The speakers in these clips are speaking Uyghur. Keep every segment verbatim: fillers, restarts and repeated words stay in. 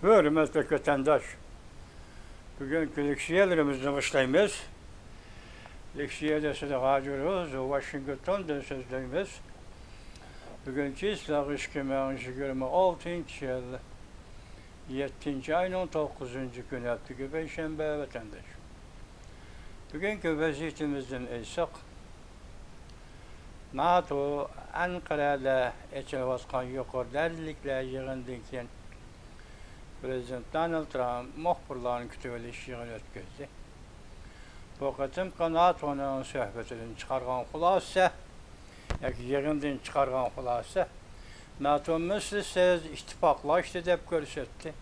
ھۆرمەتلىك ۋەتەنداش، بۈگۈنكى لېكسىيەلىرىمىزنى باشلايمىز. لېكسىيە دەستىدە ھازىرمىز، ۋاشىنگتوندىن سۆزلەيمىز. بۈگۈن چىسلاق ئىككى مىڭ يىگىرمە ئالتىنچى يىل، يەتتىنچى ئاينىڭ توققۇزىنچى كۈنى، ھەپتىگە پەيشەنبە، ۋەتەنداش. بۈگۈنكى ۋەزىيىتىمىزدىن ئېيتساق، ناتو ئەنقەرەدە ئېچىلىۋاتقان يۇقىرى دەرىجىلىكلەر يىغىنىدىن كېيىن، پىرېزىدېنت دونالد ترامپ مۇخبىرلارنى كۈتۈۋېلىش يىغىنى ئۆتكۈزدى. بۇ قېتىمقى ناتونىڭ سۆھبىتىدىن چىقارغان خۇلاسە، ياكى يىغىندىن چىقارغان خۇلاسە، ناتو مىسلىسىز ئىتتىپاقلاشتى دەپ كۆرسەتتى.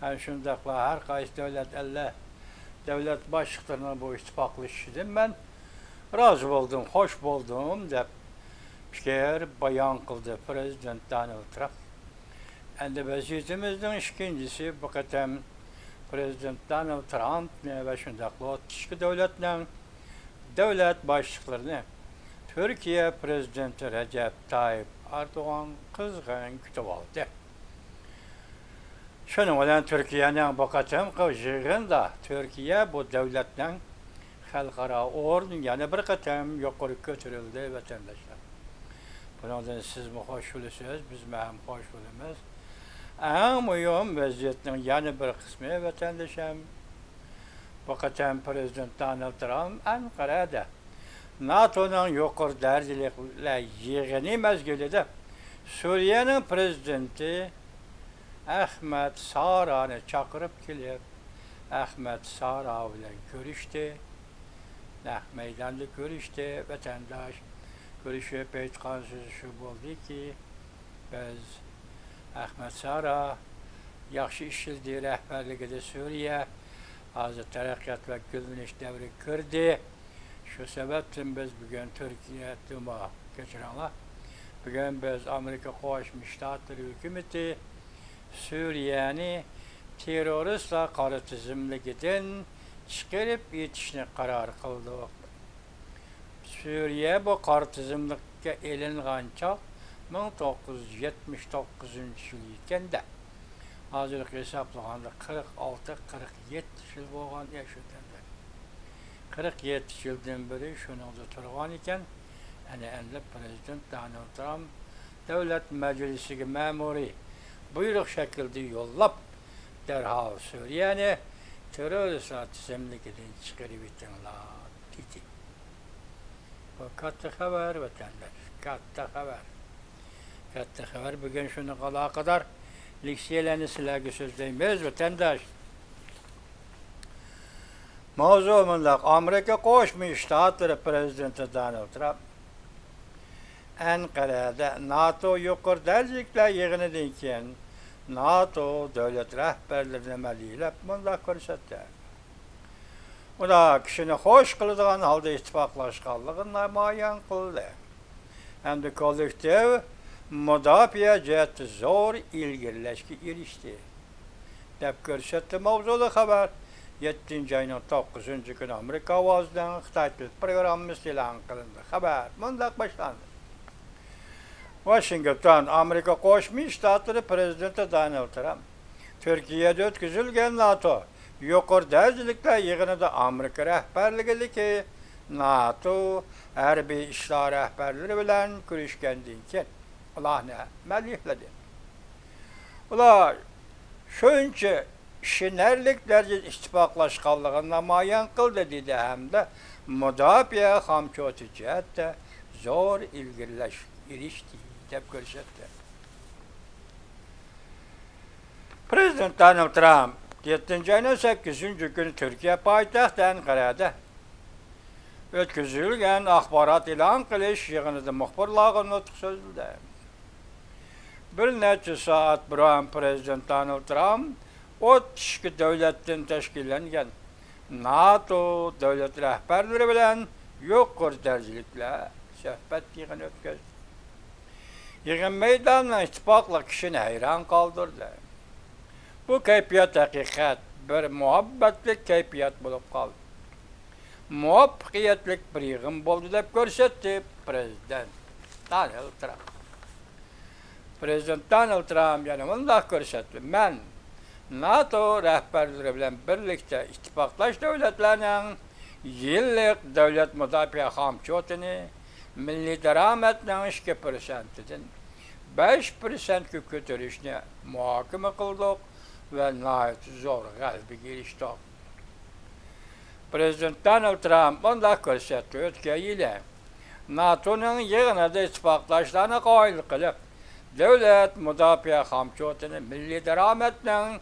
ھەم شۇنداقلا ھەر قايسى دۆلەت ئەللەر، دۆلەت باشلىقلىرىنىڭ بۇ ئىتتىپاقلىشىشىدىن مەن رازى بولدۇم، خوش بولدۇم، دەپ پىكىر بايان قىلدى پىرېزىدېنت دونالد ترامپ. ئەمدى ۋەزىيىتىمىزنىڭ ئىككىنچىسى، بۇ قېتىم پىرېزىدېنت دونالد ترامپنى ۋە شۇنداقلا ئىچكى دۆلەتنىڭ دۆلەت باشلىقلىرىنى تۈركىيە پىرېزىدېنتى رەجەپ تايىپ ئەردوغان قىزغىن كۈتۈۋالدى. شۇنىڭ بىلەن تۈركىيەنىڭ بۇ قېتىمقى يىغىندا تۈركىيە بۇ دۆلەتنىڭ خەلقئارا ئورنى يەنە بىر قېتىم يۇقىرى كۆتۈرۈلدى، ۋەتەنداشلار. بۇنىڭدىن سىزمۇ خوش بولىسىز، بىزمۇ ھەم خوش بولىمىز. ئەڭ مۇھىم ۋەزىيەتنىڭ يەنە بىر قىسمى، ۋەتەندىشىم، بۇ قېتىم پىرېزىدېنت دونالد ترامپ ئەنقەرەدە ناتونىڭ يۇقىرى دەرىجىلىكلەر يىغىنى مەزگىلىدە سۈرىيەنىڭ پىرېزىدېنتى ئەخمەت سارانى چاقىرىپ كېلىپ، ئەخمەت سارا بىلەن كۆرۈشتى. نەق مەيداندا كۆرۈشتى. ۋەتەنداش كۆرۈشۈپ ئېيتقان سۆزى شۇ بولدىكى، بىز ئەخمەت سارا ياخشى ئىشلىدى رەھبەرلىكىدە سۈرىيە. ھازىر تەرەققىيات ۋە گۈللىنىش دەۋرىگە كىردى. شۇ سەۋەبتىن بىز بۈگۈن تۈركىيە، دۇما، كەچۈرۈڭلار، بۈگۈن بىز ئامېرىكا قوشما شتاتلىرى ھۆكۈمىتى سۈرىيەنى تېررورىستلار قارا تىزىملىكىدىن چىقىرىپ ئېتىشنى قارار قىلدۇق. سۈرىيە بۇ قارا تىزىملىققا ئېلىنغان چاغ مىڭ توققۇز يۈز يەتمىش توققۇزىنچى يىل ئىكەن-دە. ھازىرقى ھېسابلىغاندا قىرىق ئالتە، قىرىق يەتتە يىل بولغان ئىش ئىكەن-دە. قىرىق يەتتە يىلدىن بېرى شۇنىڭدا تۇرغان ئىكەن. ئەنە ئەمدى پىرېزىدېنت دونالد ترامپ دۆلەت مەجلىسىگە مەمۇرىي بۇيرۇق شەكلىدە يوللاپ، دەرھال سۈرىيەنى تېررورىستلار تىزىملىكىدىن چىقىرىۋېتىڭلار، دېدى. بۇ كاتتا خەۋەر، ۋەتەنداش، كاتتا خەۋەر. كاتتا خەۋەر. بۈگۈن شۇنىڭغا ئالاقىدار لېكسىيەلەرنى سىلەرگە سۆزلەيمىز، ۋەتەنداش. ماۋزۇ مۇنداق، ئامېرىكا قوشما شتاتلىرى پىرېزىدېنتى دونالد ترامپ ئەنقەرەدە ناتو يۇقىرى دەرىجىلىكلەر يىغىنىدىن كېيىن ناتو دۆلەت رەھبەرلىرىنى مەدھىيەلەپ مۇنداق كۆرسەتتى. ئۇلار كىشىنى خوش قىلىدىغان ھالدا ئىتتىپاقلاشقانلىقىنى نامايان قىلدى ھەمدە كوللېكتىپ مۇداپىئە جەھەتتە زور ئىلگىرىلەشكە ئېرىشتى، دەپ كۆرسەتتى ماۋزۇلۇق خەۋەر. يەتتىنچى ئاينىڭ توققۇزىنچى كۈنى ئامېرىكا ئاۋازىنىڭ خىتاي تىل پروگراممىسى ئېلان قىلىندى. خەۋەر مۇنداق باشلاندى. ۋاشىنگتون، ئامېرىكا قوشما شتاتلىرى پىرېزىدېنتى دونالد ترامپ تۈركىيەدە ئۆتكۈزۈلگەن ناتو يۇقىرى دەرىجىلىكلەر يىغىنىدا ئامېرىكا رەھبەرلىكىدىكى ناتو ھەربىي ئىشلار رەھبەرلىرى بىلەن كۆرۈشكەندىن كېيىن، ئۇلارنى مەدھىيەلىدى. ئۇلار شۇنچە ئىشىنەرلىك دەرىجىدە ئىتتىپاقلاشقانلىقىنى نامايان قىلدى، دېدى ھەمدە مۇداپىئە خامچوتى جەھەتتە زور ئىلگىرىلەش ئېرىشتى، دەپ كۆرسەتتى. پىرېزىدېنت دونالد ترامپ يەتتىنچى ئاينىڭ سەككىزىنچى كۈنى تۈركىيە پايتەختى ئەنقەرەدە ئۆتكۈزۈلگەن ئاخبارات ئېلان قىلىش يىغىنىدا مۇخبىرلارغا نۇتۇق سۆزلىدى. بىر نەچچە سائەت بۇرۇن پىرېزىدېنت دونالد ترامپ ئوتتۇز ئىككى دۆلەتتىن تەشكىللەنگەن ناتو دۆلەت رەھبەرلىرى بىلەن يۇقىرى دەرىجىلىكلەر سۆھبەت يىغىنى ئۆتكۈزدى. يىغىن مەيدانىنىڭ ئىتتىپاقلىقى كىشىنى ھەيران قالدۇردى. بۇ كەيپىيات ھەقىقەت بىر مۇھەببەتلىك كەيپىيات بولۇپ قالدى. مۇۋەپپەقىيەتلىك بىر يىغىن بولدى، دەپ كۆرسەتتى پىرېزىدېنت دونالد ترامپ. پىرېزىدېنت دونالد ترامپ يەنە مۇنداق كۆرسەتتى، مەن ناتو رەھبەرلىرى بىلەن بىرلىكتە ئىتتىپاقداش دۆلەتلەرنىڭ يىللىق دۆلەت مۇداپىئە خامچوتىنى مىللىي دارامەتنىڭ ئىككى پىرسەنتىدىن بەش پىرسەنتكە كۆتۈرۈشنى مۇھاكىمە قىلدۇق ۋە ناھايىتى زور غەلىبىگە ئېرىشتۇق. پرېزىدېنت دونالد ترامپ مۇنداق كۆرسەتتى: ئۆتكەن يىلى ناتونىڭ يىغىنىدا ئىتتىپاقداشلارنى قايىل قىلىپ، دۆلەت مۇداپىئە خامچوتىنى مىللىي دارامەتنىڭ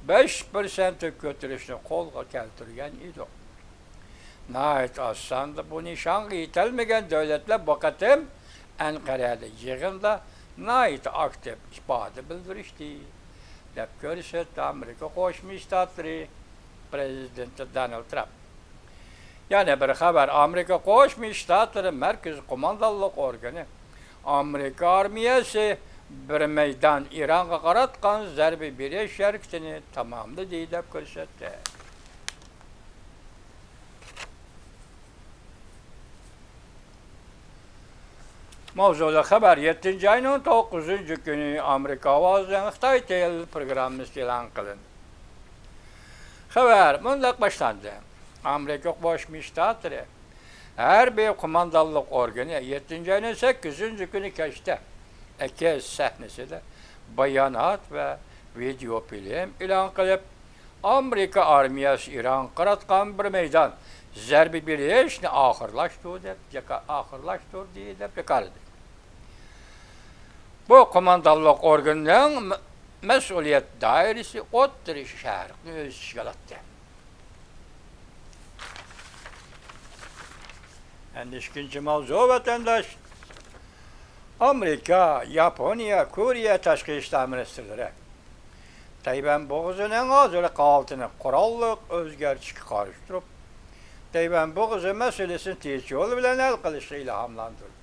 بەش پىرسەنتكە كۆتۈرۈشنى قولغا كەلتۈرگەن ئىدۇق. ناھايىتى ئاز ساندا بۇ نىشانغا يېتەلمىگەن دۆلەتلەر بۇ قېتىم ئەنقەرەدە يىغىندا ناھايىتى ئاكتىپ ئىپادە بىلدۈرۈشتى، دەپ كۆرسەتتى ئامېرىكا قوشما شتاتلىرى پرېزىدېنتى دونالد ترامپ. يەنە بىر خەۋەر، ئامېرىكا قوشما شتاتلىرى مەركىزىي قوماندانلىق ئورگىنى ئامېرىكا ئارمىيەسى بىر مەيدان ئىرانغا قاراتقان زەربە بېرىش ھەرىكىتىنى تاماملىدى، دەپ كۆرسەتتى. ماۋزۇلۇق خەۋەر، يەتتىنچى ئاينىڭ توققۇزىنچى كۈنى ئامېرىكا ئاۋازىنىڭ خىتاي تىل پروگراممىسى ئېلان قىلىندى. خەۋەر مۇنداق باشلاندى: ئامېرىكا قوشما شتاتلىرى ھەربىي قوماندانلىق ئورگىنى يەتتىنچى ئاينىڭ سەككىزىنچى كۈنى كەچتە ئەكس سەھنىسىدە بايانات ۋە ۋىدېئو فىلىم ئېلان قىلىپ، ئامېرىكا ئارمىيەسى ئىرانغا قاراتقان بىر مەيدان زەربە بېرىشنى ئاخىرلاشتۇردى دەپ جاكا-، ئاخىرلاشتۇردى دەپ جاكارلىدى. بۇ قوماندانلىق ئورگىنىنىڭ مە-، مەسئۇلىيەت دائىرىسى ئوتتۇرا شەرقنى ئۆز ئىچىگە ئالاتتى. ئەمدى ئىككىنچى ماۋزۇ، ۋەتەنداش. ئامېرىكا، ياپونىيە، كورېيە تاشقى ئىشلار مىنىستىرلىرى تەيۋەن بوغۇزىنىڭ ھازىرقى ھالىتىنى قوراللىق ئۆزگەرتىشكە قارشى تۇرۇپ، تەيۋەن بوغۇزى مەسىلىسىنى تىنچ يول بىلەن ھەل قىلىشقا ئىلھاملاندۇردى.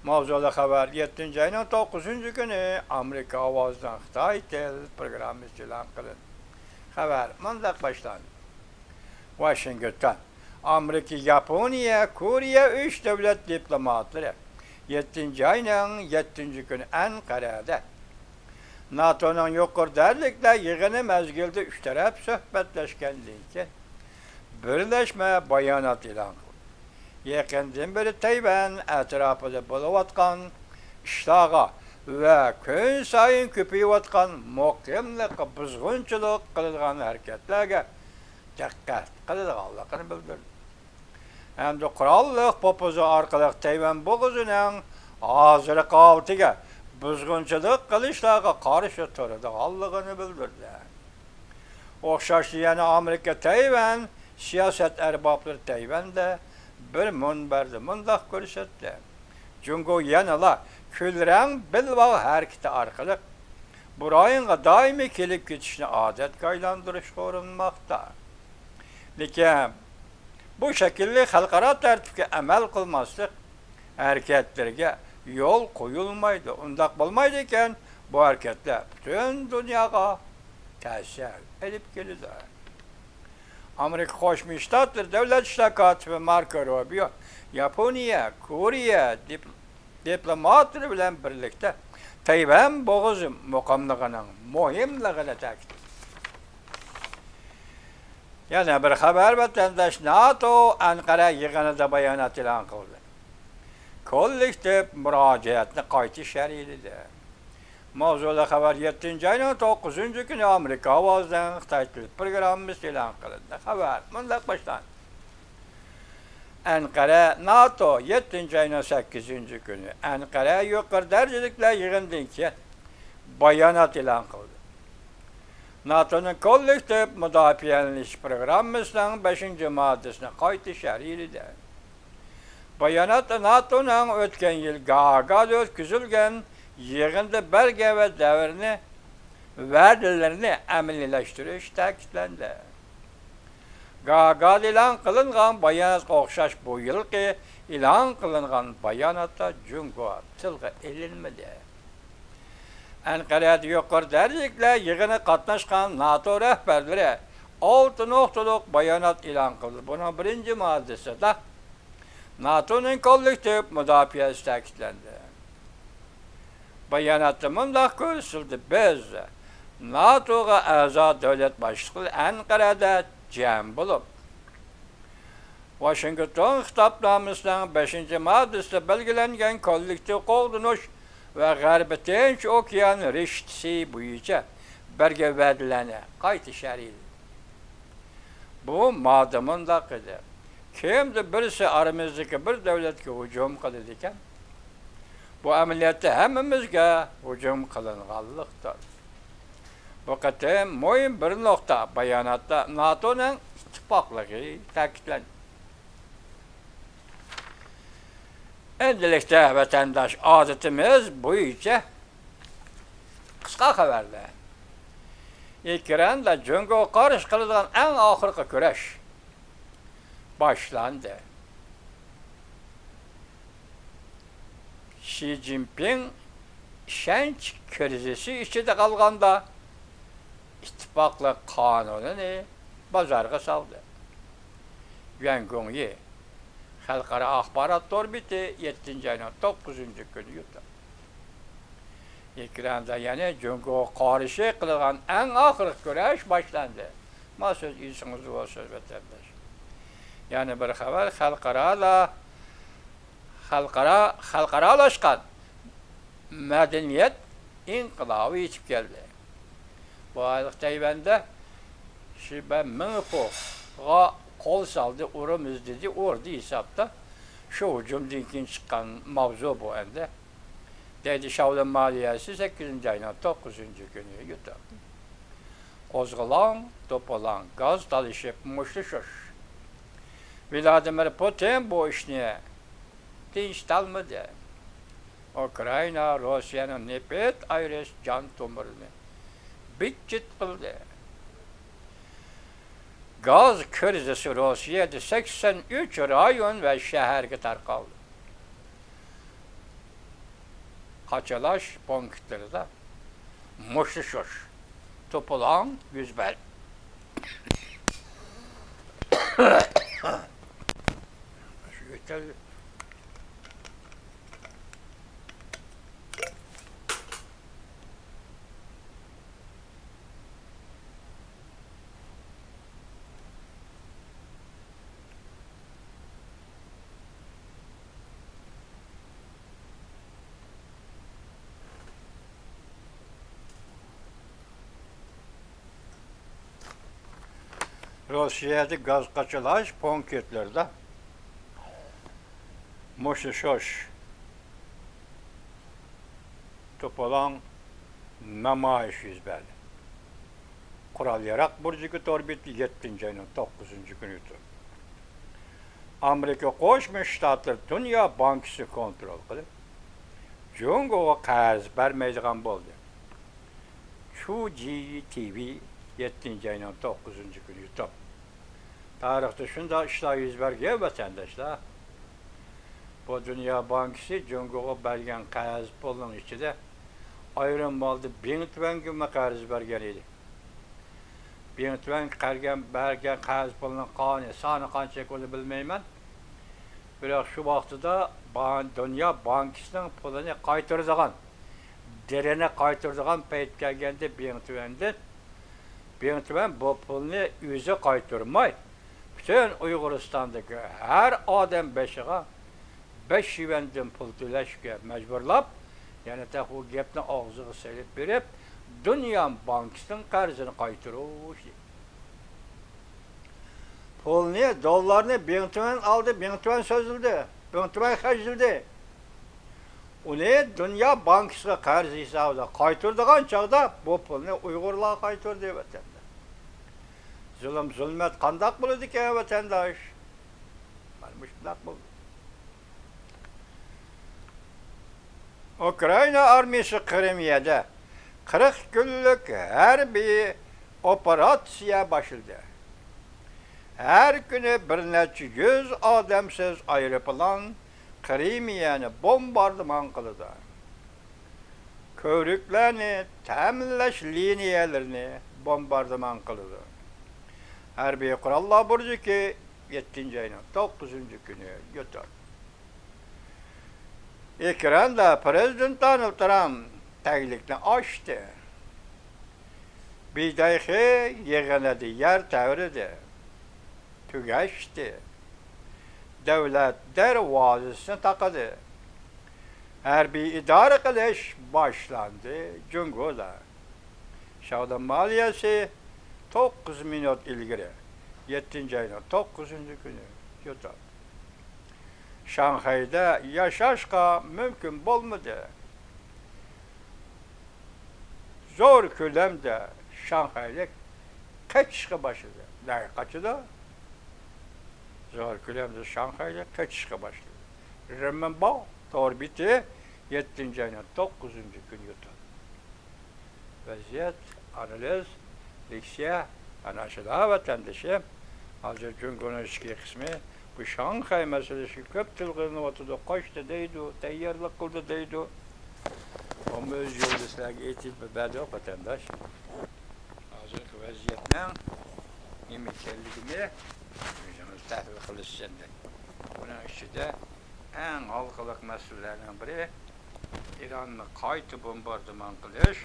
ماۋزۇلۇق خەۋەر، يەتتىنچى ئاينىڭ توققۇزىنچى كۈنى ئامېرىكا ئاۋازىنىڭ خىتاي تىل پروگراممىسى ئېلان قىلىندى. خەۋەر مۇنداق باشلاندى. ۋاشىنگتون. ئامېرىكا، ياپونىيە، كورېيە ئۈچ دۆلەت دىپلوماتلىرى يەتتىنچى ئاينىڭ يەتتىنچى كۈنى ئەنقەرەدە ناتونىڭ يۇقىرى دەرىجىلىكلەر يىغىنى مەزگىلىدە ئۈچ تەرەپ سۆھبەتلەشكەندىن كېيىن، بىرلەشمە بايانات ئېلان قىلدى. يېقىندىن بېرى تەيۋەن ئەتراپىدا بولۇۋاتقان ئىشلارغا ۋە كۈنسايىن كۆپىيىۋاتقان مۇقىملىققا بۇزغۇنچىلىق قىلىدىغان ھەرىكەتلەرگە دىققەت قىلىدىغانلىقىنى بىلدۈردى. ھەمدە قوراللىق پوپوزا ئارقىلىق تەيۋەن بوغۇزىنىڭ ھازىرقى ھالىتىگە بۇزغۇنچىلىق قىلىشلارغا قارشى تۇرىدىغانلىقىنى بىلدۈردى. ئوخشاشلا يەنە ئامېرىكا تەيۋەن سىياسەت ئەربابلىرى تەيۋەندە بىر مۇنبەردە مۇنداق كۆرسەتتى: جۇڭگو يەنىلا كۈلرەڭ بىلۋاغ ھەرىكىتى ئارقىلىق بۇ رايونغا دائىمىي كېلىپ كېتىشنى ئادەتكە ئايلاندۇرۇشقا ئۇرۇنماقتا. لېكىن بۇ شەكىللىك خەلقئارا تەرتىپكە ئەمەل قىلماسلىق ھەرىكەتلىرىگە يول قويۇلمايدۇ. ئۇنداق بولمايدىكەن، بۇ ھەرىكەتلەر پۈتۈن دۇنياغا تەسىر ئېلىپ كېلىدۇ. ئامېرىكا قوشما شتاتلىرى دۆلەت ئىشلار كاتىپى ماركو روبىيو ياپونىيە، كورېيە دىپ-، دىپلوماتلىرى بىلەن بىرلىكتە تەيۋەن بوغۇزى مۇقىملىقىنىڭ مۇھىملىقىنى تەكىتلىدى. يەنە بىر خەۋەر، ۋەتەنداش. ناتو ئەنقەرە يىغىنىدا بايانات ئېلان قىلدى. كوللېكتىپ مۇراجىئەتنى قايتا شەرھلىدى. ماۋزۇلۇق خەۋەر، يەتتىنچى ئاينىڭ توققۇزىنچى كۈنى ئامېرىكا ئاۋازىنىڭ خىتاي تىل پروگراممىسى ئېلان قىلىندى. خەۋەر مۇنداق باشلاندى. ئەنقەرە، ناتو يەتتىنچى ئاينىڭ سەككىزىنچى كۈنى ئەنقەرە يۇقىرى دەرىجىلىكلەر يىغىنىدىن كېيىن بايانات ئېلان قىلدى. ناتونىڭ كوللېكتىپ مۇداپىئەلىنىش پروگراممىسىنىڭ بەشىنچى ماددىسىنى قايتا شەرھلىدى. باياناتتا ناتونىڭ ئۆتكەن يىل گاگادا ئۆتكۈزۈلگەن يىغىندا بەرگەن ۋە دەۋرنى، ۋەدىلىرىنى ئەمەلىيلەشتۈرۈش تەكىتلەندى. گاگادا ئېلان قىلىنغان باياناتقا ئوخشاش بۇ يىلقى ئېلان قىلىنغان باياناتتا جۇڭگو تىلغا ئېلىنمىدى. ئەنقەرەدە يۇقىرى دەرىجىلىكلەر يىغىنىغا قاتناشقان ناتو رەھبەرلىرى ئالتە نۇقتىلىق بايانات ئېلان قىلدى. بۇنىڭ بىرىنچى ماددىسىدا ناتونىڭ كوللېكتىپ مۇداپىئەسى تەكىتلەندى. باياناتتا مۇنداق كۆرسىتىلدى: بىز ناتوغا ئەزا دۆلەت باشلىقلىرى ئەنقەرەدە جەم بولۇپ، ۋاشىنگتون خىتابنامىسىنىڭ بەشىنچى ماددىسىدا بەلگىلەنگەن كوللېكتىپ قوغدىنىش ۋە غەربىي تىنچ ئوكيان رىشتىسى بويىچە بەرگەن ۋەدىلەرنى قايتا شەرھلىدى. بۇ ماددا مۇنداق ئىدى: كىمدۇر بىرسى ئارىمىزدىكى بىر دۆلەتكە ھۇجۇم قىلىدىكەن، بۇ ئەمەلىيەتتە ھەممىمىزگە ھۇجۇم قىلىنغانلىقتۇر. بۇ قېتىم مۇھىم بىر نۇقتا باياناتتا ناتونىڭ ئىتتىپاقلىقى تەكىتلەندى. ئەمدىلىكتە ۋەتەنداش ئادىتىمىز بويىچە قىسقا خەۋەرلەر. ئېكراندا جۇڭگوغا قارشى قىلىدىغان ئەڭ ئاخىرقى كۈرەش باشلاندى. شى جىنپىڭ ئىشەنچ كىرىزىسى ئىچىدە قالغاندا، ئىتتىپاقلىق قانۇنىنى بازارغا سالدى. يۈەن گۇڭيى خەلقئارا ئاخبارات تور بېتى يەتتىنچى ئاينىڭ توققۇزىنچى كۈنى يۇتۇپ، ئېكراندا يەنە جۇڭگوغا قارشى قىلىدىغان ئەڭ ئاخىرقى كۈرەش باشلاندى. ما سۆز ئېسىڭىزدە بولسۇن، ۋەتەنداش. يەنە بىر خەۋەر، خەلقئارالا، خەلقئارا، خەلقئارالاشقان مەدەنىيەت ئىنقىلابى يېتىپ كەلدى. بۇ ئارىلىق تەيۋەندە شى بەن مىڭفۇغا قول سالدى، ئۇرىمىز دېدى، ئۇردى ھېسابتا. شۇ ھۇجۇمدىن كېيىن چىققان ماۋزۇ بۇ ئەمدى. دەيدۇ شاۋلىن مالىيەسى سەككىزىنچى ئاينىڭ توققۇزىنچى كۈنى يۇتۇپ. قوزغىلاڭ، توپىلاڭ، گاز تالىشىپ مۇشتلىشىش. ۋلادىمىر پۇتىن بۇ ئىشنى تىنچىتالمىدى. ئۇكرائىنا روسىيەنىڭ نېفىت ئايرىش جان تومۇرىنى بىتچىت قىلدى. گاز كىرىزىسى روسىيەدە سەكسەن ئۈچ رايون ۋە شەھەرگە تارقالدى. قاچىلاش پونكىتلىرىدا مۇشتلىشىش، توپىلاڭ يۈز بەردى. شۇ يۆتەل روسىيەدە گاز قاچىلاش پونكىتلىرىدا مۇشتلىشىش، توپىلاڭ نامايىش يۈز بەردى. قورال ياراق بۇرجىكى تور بېتى يەتتىنچى ئاينىڭ توققۇزىنچى كۈنى يۇتۇپ، ئامېرىكا قوشما شتاتلىرى دۇنيا بانكىسىنى كونترول قىلىپ، جۇڭگوغا قەرز بەرمەيدىغان بولدى. چۇ جى تى ۋى يەتتىنچى ئاينىڭ توققۇزىنچى كۈنى يۇتۇپ. تارىختا شۇنداق ئىشلار يۈز بەرگەن، ۋەتەنداشلار. بۇ دۇنيا بانكىسى جۇڭگوغا بەرگەن قەرز پۇلنىڭ ئىچىدە ئايرىم ھالدا بىڭتۈەنگىمۇ قەرز بەرگەن ئىدى. بىڭتۈەنگە قەرگەن، بەرگەن قەرز پۇلىنىڭ قانى، سانى قانچىلىك، ئۇنى بىلمەيمەن. بىراق شۇ ۋاقتىدا با-، دۇنيا بانكىسىنىڭ پۇلىنى قايتۇرىدىغان، دېرىنى قايتۇرىدىغان پەيت كەلگەندە بىڭتۈەندىن، بىڭتۈەن بۇ پۇلنى ئۆزى قايتۇرماي، پۈتۈن ئۇيغۇرىستاندىكى ھەر ئادەم بېشىغا بەش يۈەندىن پۇل تۆلەشكە مەجبۇرلاپ، يەنە تېخى ئۇ گەپنى ئاغزىغا سېلىپ بېرىپ، دۇنيا بانكىسىنىڭ قەرزىنى قايتۇرۇش. پۇلنى، دوللارنى بىڭتۈەن ئالدى، بىڭتۈەن سۆزلىدى، بىڭتۈەن خەجلىدى. ئۇنى دۇنيا بانكىسىغا قەرز ھېسابىدا قايتۇرىدىغان چاغدا بۇ پۇلنى ئۇيغۇرلار قايتۇردى، ۋەتەندە. زۇلۇم، زۇلمەت قانداق بولىدىكەن، ۋەتەنداش؟ مانا مۇشۇنداق بولدى. ئۇكرائىنا ئارمىيىسى قىرىمىيەدە قىرىق كۈنلۈك ھەربىي ئوپېراتسىيە باشلىدى. ھەر كۈنى بىر نەچچە يۈز ئادەمسىز ئايروپىلان قىرىمىيەنى بومباردىمان قىلىدۇ. كۆۋرۈكلەرنى، تەمىنلەش لىنىيەلىرىنى بومباردىمان قىلىدۇ. ھەربىي قوراللار بۇرجىكى يەتتىنچى ئاينىڭ توققۇزىنچى كۈنى يۇتۇپ. ئېكراندا پىرېزىدېنت دونالد ترامپ تەگلىكنى ئاچتى. بىدەيخې يىغىنىدا يەر تەۋرىدى، تۈگەشتى. دۆلەت دەرۋازىسىنى تاقىدى. ھەربىي ئىدارە قىلىش باشلاندى. جۇڭگودا شاۋدان مالىيەسى توققۇز مىنۇت ئىلگىرى، يەتتىنچى ئاينىڭ توققۇزىنچى كۈنى يوتاپ. شاڭخەيدە ياشاشقا مۇمكىن بولمىدى. زور كۆلەمدە شاڭخەيلىك قېچىشقا باشلىدى. نەگە قاچىدۇ؟ زور كۆلەمدە شاڭخەيلىك قېچىشقا باشلىدى. رېنمىنباۋ تور بېتى يەتتىنچى ئاينىڭ توققۇزىنچى كۈنى يوتاپ. ۋەزىيەت، ئانالىز، لېكسىيە، ئەنە شۇنداق ۋەتەندىشىم. ھازىر جۇڭگونىڭ ئىچكى قىسمى بۇ شاڭخەي مەسىلىسىگە كۆپ تىلغا ئېلىنىۋاتىدۇ، قوشتى دەيدۇ، تەييارلىق قىلدى دەيدۇ. ئۇمۇ ئۆز يولىدا سىلەرگە ئېيتىپ بەردۇق، ۋەتەنداش. ھازىرقى ۋەزىيەتنىڭ نېمە ئىكەنلىكىنى ئۆزىڭىز تەھلىل قىلىسىز ئەمدى. بۇنىڭ ئىچىدە ئەڭ ھالقىلىق مەسىلىلەرنىڭ بىرى ئىراننى قايتا بومباردىمان قىلىش.